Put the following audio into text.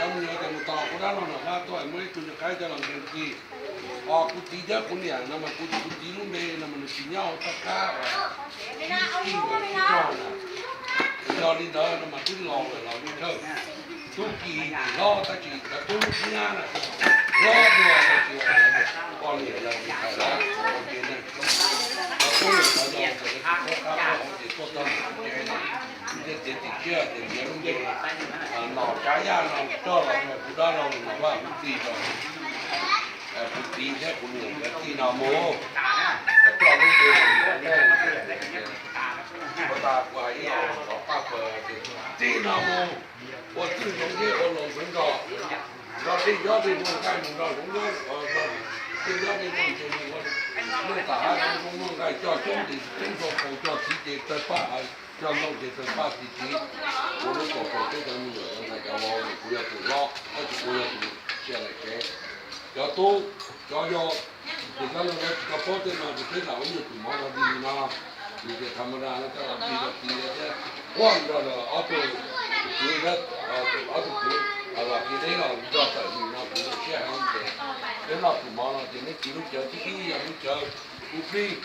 Yog tias mus tos kuv dab laug Nom Vaj tuaj muab ib tug nyuag qaib coj los nkees kis. Os, kuv txiv thiab kuv niam no mas kuv, kuv txiv lub npe no mas nws tsis nyob hauv txoj kab uas ib txij los tsis tog na. Yog li ntawd no mas twb laus lawm los lub thawj, tub ki hlob tab sis cov tub nyab na, hlob dua tab sis poj niam yog tus hais lawm ua ke neeg. Cov tub yog cov yau ntawd lawv tsis paub qab paub hau ces tuaj txog ntawm kuv tsev no, kuv thiaj txiav txim siab tias ntiav lub npe Nom Tsav Yaj no coj los rau kuv dab laug Nom Vaj kuv txiv rau, kuv txiv thiab kuv niam nkawd txij no mus, coj lub npe ua tas kuv hais ib los rov qab pawg tias txij no mus ua txwj zoov zeb ua laus zoov nrog, nrog tej nyob tej muaj nqaij mus nrog zoov nyob, tej nyob tej muaj ntses mus ua, muaj tas hab zoo muaj nqaij coj coob ces coob tau kaus, coj txiv ces tawg paj, coj ntoo ces tawg paj txiv txiv. Ua lub kaus kaus teb cov me nyuam cov ntxhais cov vauv, kuv yog tus hlob tab sis kuv yog tus sia laim tsev. Cov tub cov yau, ces cov no lawv tsis tau paub tej no ces peb lam ua nyuag tus mov rau dig li no. Nws ces tham ma da no coj los dig rau txiv thiab, quaj nrog rau ob tug kwv, ob tug kwv los kev deb los nrog tawm mus no kuv zoo siab heev ces peb noj tus mov no ces neb txiv lub cawv tib ib yog lub cawv kuv plig.